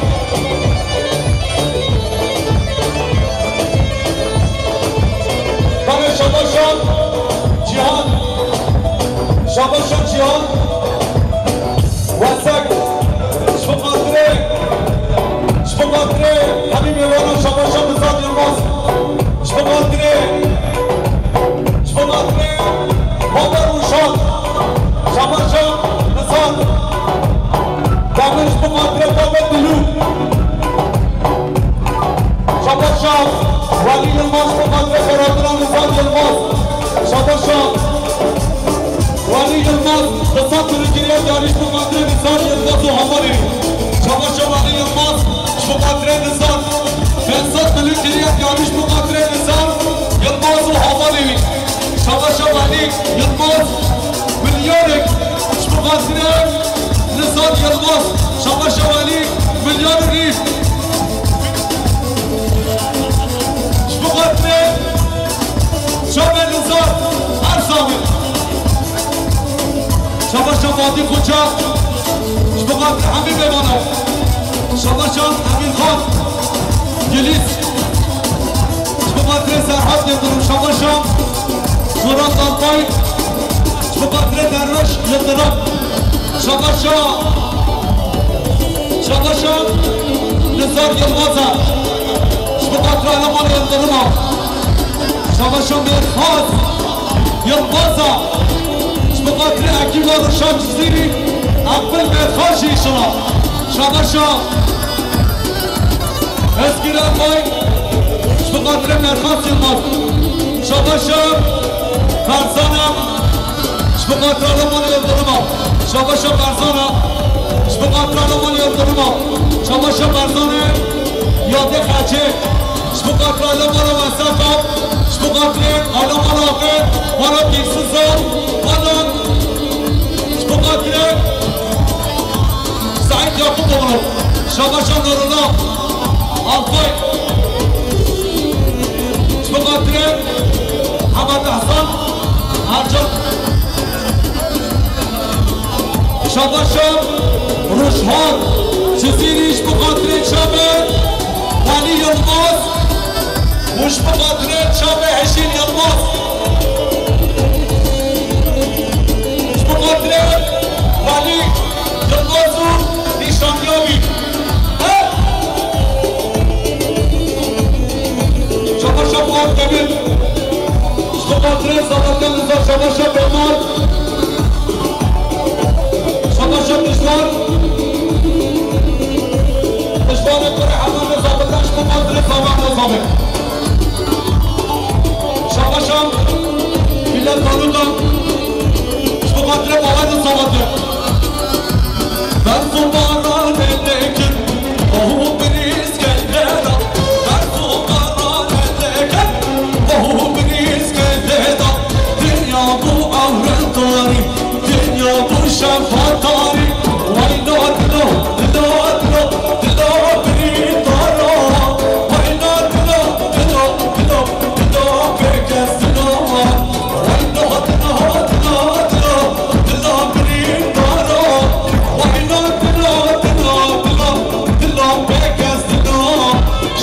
Kale Şabaşa Cihan. Şabaşa Cihan. Wesek. Ji bo xatirê, ji bo xatirê hemî mêvanan Şabaşa Nizam Yılmaz. Ji bo xatirê, ji bo xatirê Baber Rûşan, Şabaşa Nizam. Demir ji bo xatirê Baber Dilû. Şabaşa Walî Yılmaz ji bo xatirê Ferhatîna Nizam Yılmaz. Şabaşa Walî Yılmaz, Nizam Dilû kiriye diyarî ji bo xatirê Nizam Yılmaz û hamalê wî. Şabaşa Walî Yılmaz, ji bo xatirê Nizam. Behzat Dilû kiriye diyarî ji bo xatirê Nizam Yılmaz û hamalê wî. Şabaşa Walî Yılmaz, milyonek ji bo xatirê Nizam Yılmaz. Şabaşa Walî, milyon û nîv. Ji bo xatirê Şabe Nizam, her zaman. Şabaşa Fatih Koçak, ji bo xatirê hemî mêvanan. Şabaşa Emîn Xan, Yeliz. Ji bo xatirê Serhat Yıldırım, şabaşa Murat Alpay. Ji Ji bo xatirê Derwiş Yildirim. Şabaşa, şabaşa Nizar Yilmaz e. Ji bo xatirê Eleman Yildirim e. Şabaşa Mêrxas Yilmaz e. Ji bo xatirê Ekîba Ruşan Cizîrî, Aqil Mêrxas jî şina. Şabaşa Eskîra May, ji bo xatirê Mêrxas Yilmaz. Şabaşa Berzana, ji bo xatirê Eleman Yildirim e. Şabaşa Berzana, ji bo xatirê Eleman Yildirim e. Şabaşa Berzanê Yadê Xecê, ji bo xatirê Eleman Weseta, ji bo xatirê Eleman Aqil, Mala Pîrsiza, Mala, ji bo xatirê Seîd Yakûboglu, şabaşa Nurullah Alpay, ji bo xatirê Hemed Ehsan Ercan, şabaşa Rojhan Cizîrî, ji bo xatirê çavê Walî Yilmaz û ji bo xatirê çavê Hejîn Yilmaz. Ji bo xatirê Walî Yilmaz û nîşanîya wî. Şabaşa Fuat Demir. Ji bo xatirê Sabahattin Nizar, şabaşa Pêmal. Şabaşa Dijwar. Dijwarê kurê Hemed Zabitan, ji bo xatirê Zabitan Zabit. Şabaşa Milet Tanûka, ji bo xatirê Bawer Sabahattin. Berf û baranê lêkin, oh birîz key lê da. Berf û baranê lêkin, oh birîz key lê da. Dinya bû ewrên tarî, dinya bû şefa tarî. Wayna dilo, dilo, dilo, dilo birîndara. Wayna dilo, dilo, dilo, dilo bêkesina. Wayna dilo, dilo, dilo, dilo birîndara. Wayna dilo, dilo, dilo, dilo bêkesina.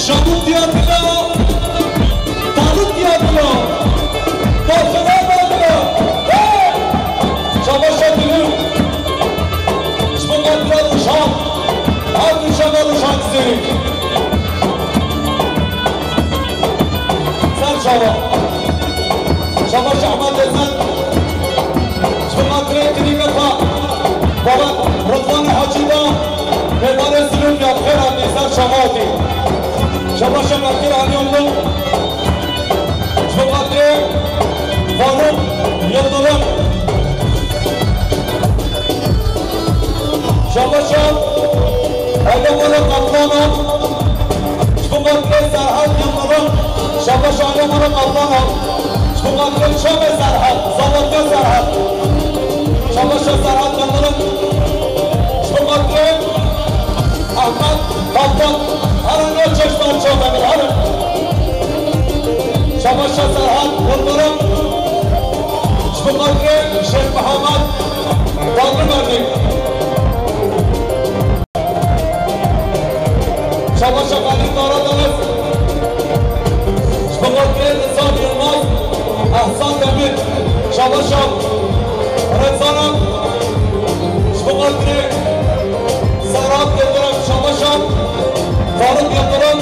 Şamûtiya dilo. Tarûtiya dilo, Barcelona dilo. Hey! Şabaşa dilo. Ji bo xatirê Rojhan. Her du çava Rojhan Cizîrî. Ser çava. Şabaşa Ehmed Ezen. Ji bo xatirê Krîmeka Baran Ridvanê Hacî da. Mêvanê Silûfiya, xêr hatî, ser çava hatî. Şabaşa Bekir Aliyoglu. Ji bo xatirê Faruk Yildirim. Şabaşa Alemara Kaplana. Ji bo xatirê Serhat Yildirim. Şabaşa Alemara Kaplana. Ji bo xatirê çavê Serhat, Zavatê Serhat. Şabaşa Serhat Yildirim. Ji bo xatirê Ahmet Kaptan, herin o çeşman çavenin, herin. Şabaşa Serhat Yildirim. Ji bo xatirê Şêx Mihemed Dagli Merdîn. Şabaşa Xelîl Karadeniz. Ji bo xatirê Nizam Yilmaz, Ehsan Demir. Şabaşa Rexana. Ji bo xatirê Serhat Yildirim, şabaşa Faruk Yildirim,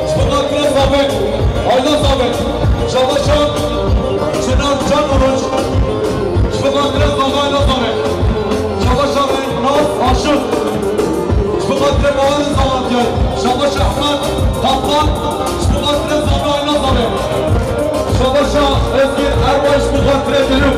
ji bo xatirê Zabit, Ayla Zabit, şabaşa Çinar Can Oruç, ji bo xatirê Zana Ayla Zabit, şabaşa Rênaz Aşık, ji bo xatirê Bawer Zamantiyan, şabaşa Ehmed Kaplan, ji bo xatirê Zana Ayla Zabit, şabaşa Ezgir Erbaş, ji bo xatirê Dilû.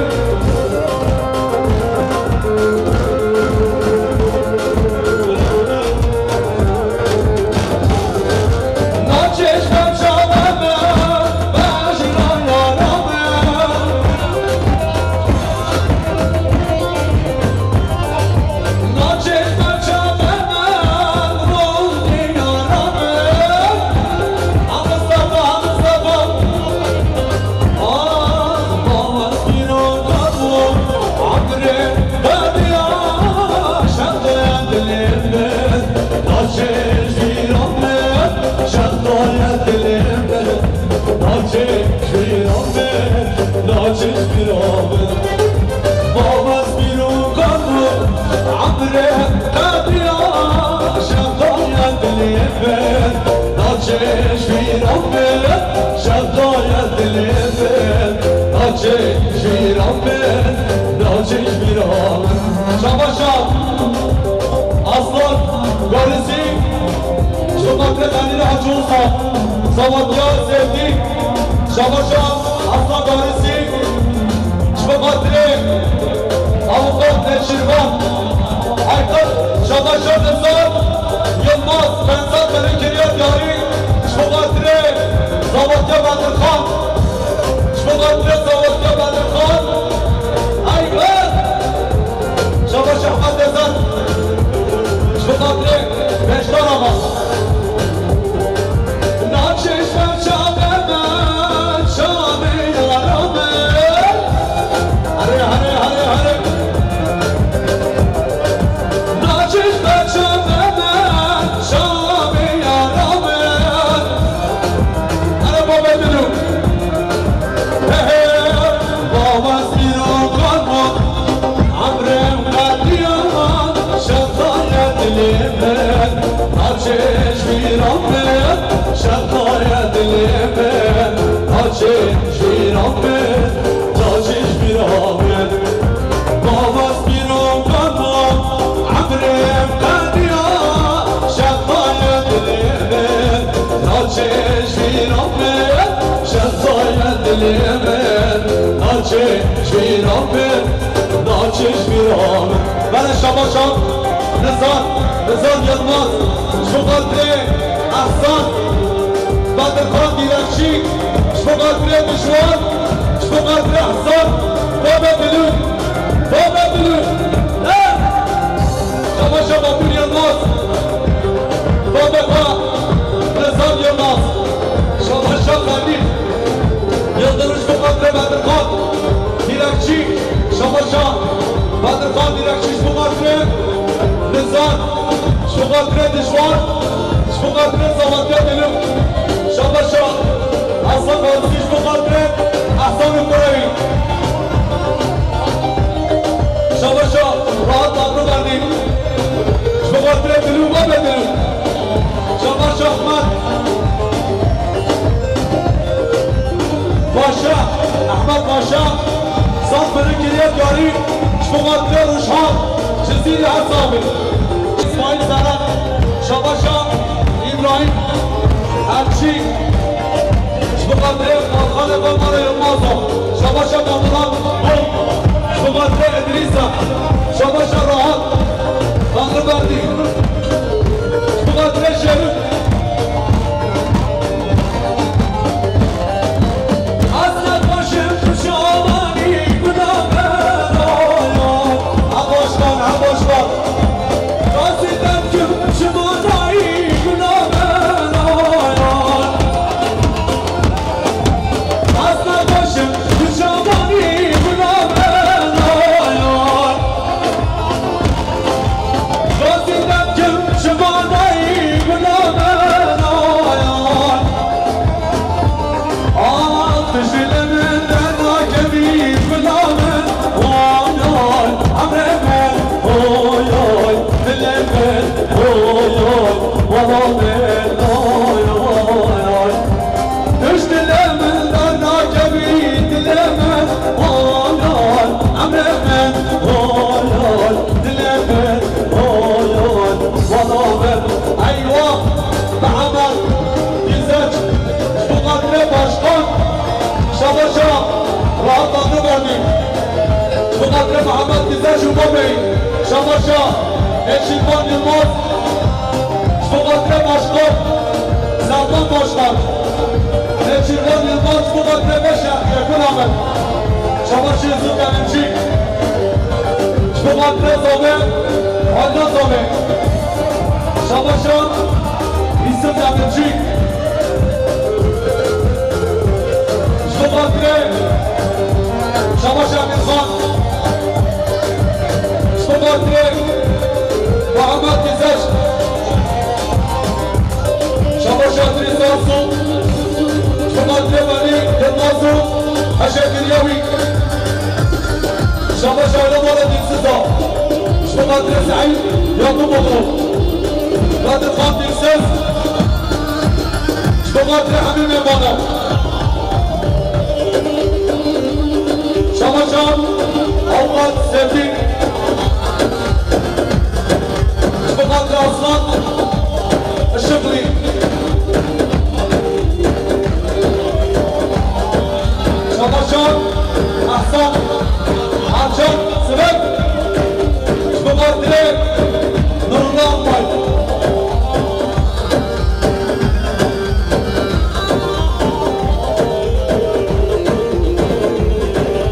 Damatya Zevdî, şabaşa Aslan Garisî, ji bo xatirê avukat Neçîrvan, Aykut, şabaşa Nizar Yilmaz, Benzat Belekiriya Diyarî, ji bo xatirê Zavatya Bedirxan, ji bo xatirê Zavatya Bedirxan, Aykut, şabaşa Ehmed Ezen, ji bo xatirê Beşdar Aman. Naçiş ber çavê me, çavê yara me. Here, here, here, here. Naçiş ber çavê me, çavê yara me. Here, babê dilû. He, he, baba, sîrokan ma. Emrê me diya, şeqaya dilê min, naçe ji bîra min, şeqaya dilê min, naçe ji bîra min, naçe ji bîra min. Baba, sîrokan ma, emrê me diya, şeqaya dilê min, naçe ji bîra min, şeqaya dilê min, naçe ji bîra min. Naçe ji bîra min. Bere şabaşa Nizar, Nizar Yilmaz, ji bo xatirê Ehsan Bedirxan Dîlekçî, ji bo xatirê Dijwar, ji bo xatirê Ehsan, Babê Dilû, Babê Dilû. Eh! Şabaşa Batur Yilmaz, Babê xwe Nizar Yilmaz, şabaşa Xelîl. Yildirim ji bo xatirê Bedirxan Dîlekçî, şabaşa Bedirxan Dîlekçî ji bo xatirê Nizar, ji bo xatirê Dijwar, ji bo xatirê Zavatya Dilû, şabaşa Aslan Garisî ji bo xatirê Ehsan û Kurewî, şabaşa Rahat Tanrıverdi, ji bo xatirê Dilû, Babê Dilû. Şabaş Ahmet Paşa, Ahmet Paşa, saz biri kiriye diyarî, ji bo xatirê Rojhan, Cizîrê hesabê. İsmail Serhat, şabaşa İbrahim Elçî, ji bo xatirê Balxanê Balmara Yilmaza, şabaşa Damlan Bol, ji bo xatirê Îdrîsa, şabaşa Rahat Tanrıverdi. Ji bo xatirê Şerif. Ez nexweşim tu çawanî gula me rayan. Hebaşkan, hebaşkan. Razî te dikim ji manayî gula me rayan. Ez nexweşim tu çawanî gula me rayan. Razî te dikim ji manayî gula me rayan. Ah, tu ji dilê min dernakevî gula min, oy, oy, emrê min, oy, oy, dilê min, oy, oy, wela min, oy, oy, oy. Tu ji dilê min dernakevî, dilê min, oy, oy, emrê min, oy, oy, dilê min, oy, oy, wela min. Eywa, Mehmet Gizeç, ji bo xatirê başkan, şabaşa Rahat Tanrıverdi. Ji bo xatirê Mehmet Gizeç û Babey, şabaşa Neçîrvan Yilmaz. Ji bo xatirê başkan, Serdan Başkan, Neçîrvan Yilmaz, ji bo xatirê me şerfiye gula min. Şabaşê Zû Demimcî. Ji bo xatirê Zobê, Halna Zobê. Şabaşa Yusuf Demimcî. Ji bo xatirê Şabaş Emîrxan. Ji bo xatirê Muhammed Gizeç. Şabaş Adrîs Arsu. Ji bo xatirê Welî Yilmaz û heşekiriya wî. Şabaş Aile Mala Dilsiza. Ji bo xatirê Seîd Yakuboglu. Bedirxan Dilsiz. Ji bo xatirê hemî mêvanan. Şabaşan Avukat Sevgi. Ji bo xatirê Aslan Işıklı.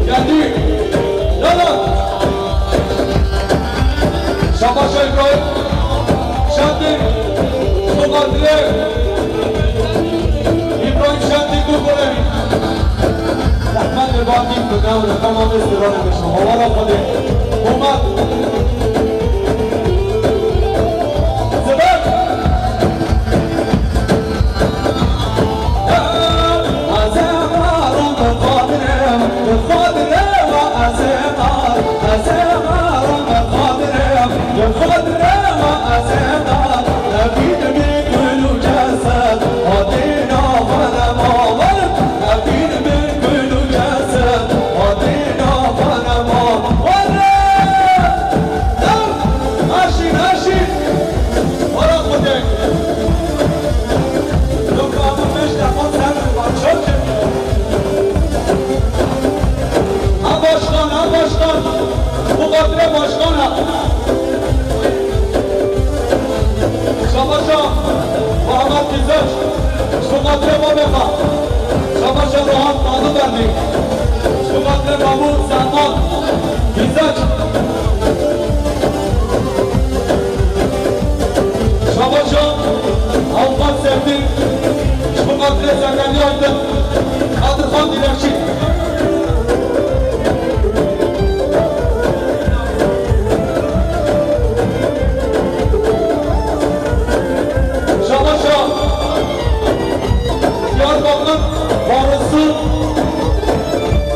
Geldi. Yala. Şabaş İbrahim. Şahin. Sokatlı. İbrahim Şahin Gurgur'e. Rahmet ve Fatih Gurgur'e. Tamam, Esra Hanım. Hava lafı. Umut. Naşî, naşî. Wara xwe de. Yok abi, beş defa sen bak, çok. Ha başkan, ha başkan. Bu kadre başkan ha. Şabaşa, Muhammed Güzel. Şu kadre babeka. Şabaşa, rahat, tadı verdi. Şu kadre babu, Selman. Güzel. Şabaşa, Avukat Sevdim, Şubat Rezakan Aydın, Kadirhan Dilekçi. Şabaşa, Diyarbakır Barosu,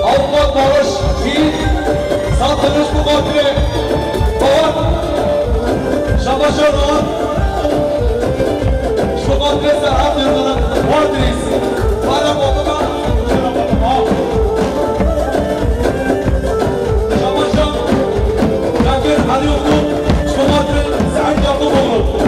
Avukat Barış Yiğit, Satılış Mukadire, Doğan, Şabaşa Doğan, Mukadire Serhat Yıldırım, Vardris, Para Botuma, Şabaşa, Cangir Ali Okul, Mukadire Sa'id Yakuboğlu.